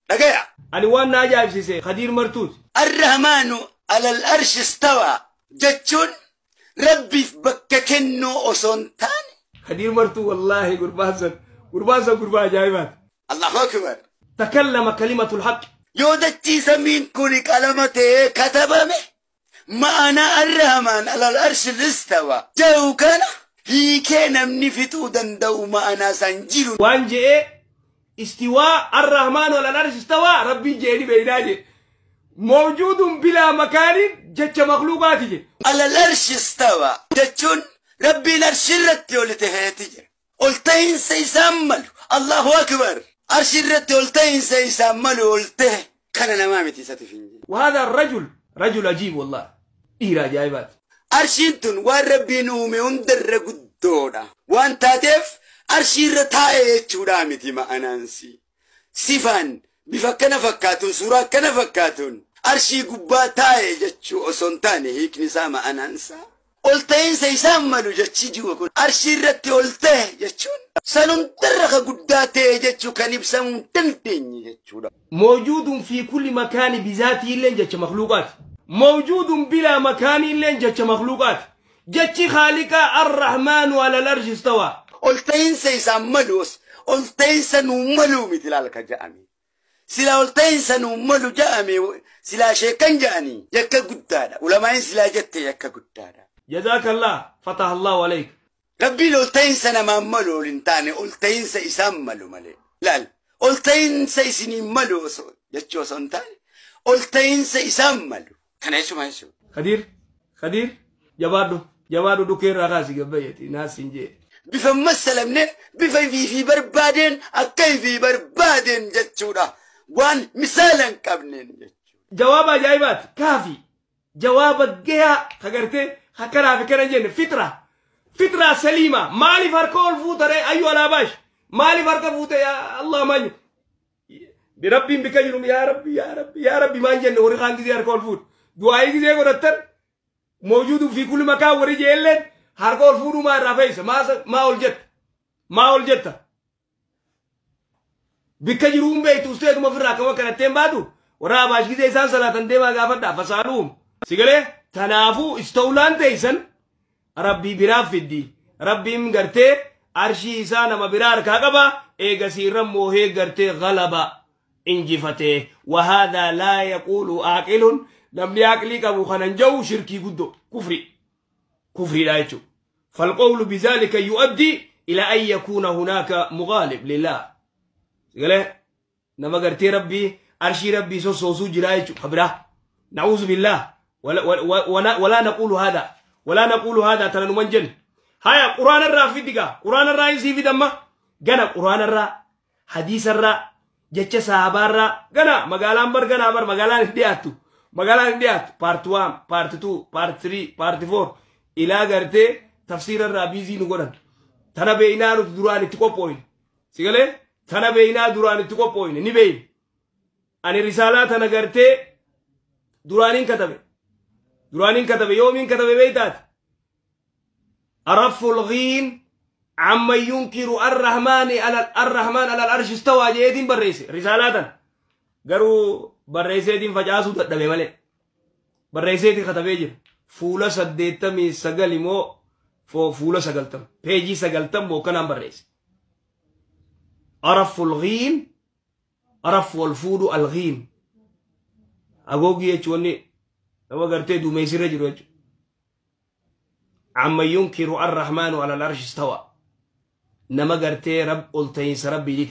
Dhagaya. Ani waan na ajaa'ibsiise Khadiir Martuuti. Arrahmaanu alal arshi istawaa jechuun Rabbiif bakka kennuu osoo hin taane. Khadiir Martuu wallaahi gurbaan san gurbaan san gurbaa ajaa'ibaati. Allahu akbar. Takallama kalimatul haqq. Yoo dachii samiin kun qalama ta'ee katabame ma'anaa arrahmaan alal arshi istawaa jedhu kana hiikee namni fixuu danda'u ma'anaa san jiru. Waan je'ee istiwaa arrahmaanu alal arshi istawaa Rabbiin je'ee ni beeynaa jedhe. Mawjuudun bilaa makaanin jecha makhluuqaati jedhe. Alal arshi istawaa jechuun Rabbiin arshi irratti ol taheeti jira. Ol tahiinsa isaan malu. Allahu akbar. Arshi irratti ol tahiinsa isaan malu ol tahe kana namaa miti isatiif hin jiru. وهذا الرجل رجل عجيب والله. dhiira ajaa'ibaati. Arshiin tun waan Rabbiin uume hundarra guddoodha. Waan taateef arshii irra taa'e jechuudha miti ma'anaansi. Sifaan bifa akkana fakkaatuun suuraa akkana fakkaatuun arshii gubbaa taa'e jechuu osoo hin taane hiikni isaa ma'anaansaa. Ol ta'iinsa isaan malu jechi jiru kun arshii irratti ol ta'e jechuun san hundarra ka guddaa ta'e jechuu kan ibsamuu hin dandeenye jechuudha. موجود في كل مكان بذاته illeen jecha makhluuqaati. موجود بلا مكان illeen jecha makhluuqaati. Jechi خالقا الرحمن على العرش استوى. Ol ta'iinsa isaan malu ol ta'iinsa nuu maluu miti laal ka ja'ame. Silaa ol ta'iinsa nuu malu ja'ame silaa sheekan ja'anii yakka guddaadha. Ulamaa'in silaa jette yakka guddaadha. جزاك الله فتح الله عليك. Rabbiin ol ta'iinsa namaan malu ol hin taane ol ta'iinsa isaan malu malee. Laal ol ta'iinsa isiniin malu osoo jechuu osoo hin taane ol ta'iinsa isaan malu. Kana jechuun maal jechuudha? Khadiir Khadiir jabaadhu jabaadhu dhukkee irraa kaasi gabbayyati naas hin jee. Bifa masalamneen bifa ifii barbaadeen akka ifii barbaadeen jechuudha. Waan misaala hin qabneen jechuudha. Jawaaba ajaa'ibaati kaafi jawaaba gahaa kagartee hakkanaa fi kana jenne fitra fitra saliima maaliif harka ol fuutaree ayyu alaabash maaliif harka fuute yaa Allah maal Rabbiin bika jiru yaa Rabbi yaa Rabbi yaa Rabbi maan jenne warri kaan gisee harka ol fuudhu du'aayii gisee godhattan mawjuudu fi kulli makaan warri jeelleen harka ol fuudhuu maa irraa fe'isa maa ol jetta maa ol jetta bikka jiruun beektu usteetuma ofirraa akkama kanatteen baatu warra abaash gisee isaan salaatan deemaa gaafadhaa fasaaluum si galee tanaafuu istawlaan teeysan Rabbii biraa fiddi Rabbiin gartee arshii isaa nama biraa harkaa qaba eegasii irra moohee gartee galaba injifatee وهذا لا يقول عاقل namni aqlii qabu kanan jahu shirkii guddoo kufri kufri dha jechuudha. فالقول بذلك يؤدي إلى أن يكون هناك مغالب لله. قال نما قرتي ربي أرشي ربي سوسو جرايج خبره نعوذ بالله ولا, ولا, ولا نقول هذا ولا نقول هذا ترى نمنجن هيا قرآن الرا في دقا قرآن الرا يسي في دمه جنا قرآن الرا حديث الرا جتش صحابة الرا جنا مقالان بر جنا بر مقالان دياتو مقالان ديات part 1 part 2 part 3 part 4 إلى قرتي تفسير الرا بيزي نقولن تنا بينا duraan itti qophoofne si galee tana beeynaa duraan itti qophoofne ni beeyne ani risaalaa tana gartee duraaniin katabe duraaniin katabe yoomiin katabe beeytaati arafu lghiin عمن ينكر الرحمن على الرحمن على العرش استوى jeetiin barreesse risaalaa tana garuu barreesseetiin facaasuu dadhabe malee barreesseetiin katabee jira fuula 89 immoo fuula 90 peejii 90 moo kanaan barreesse عرف الغين عرف والفود الغين أقوقي يجوني لما قرتي دوميسي رجل وجه عما ينكر الرحمن على العرش استوى نما قرتي رب قلتين ربي دي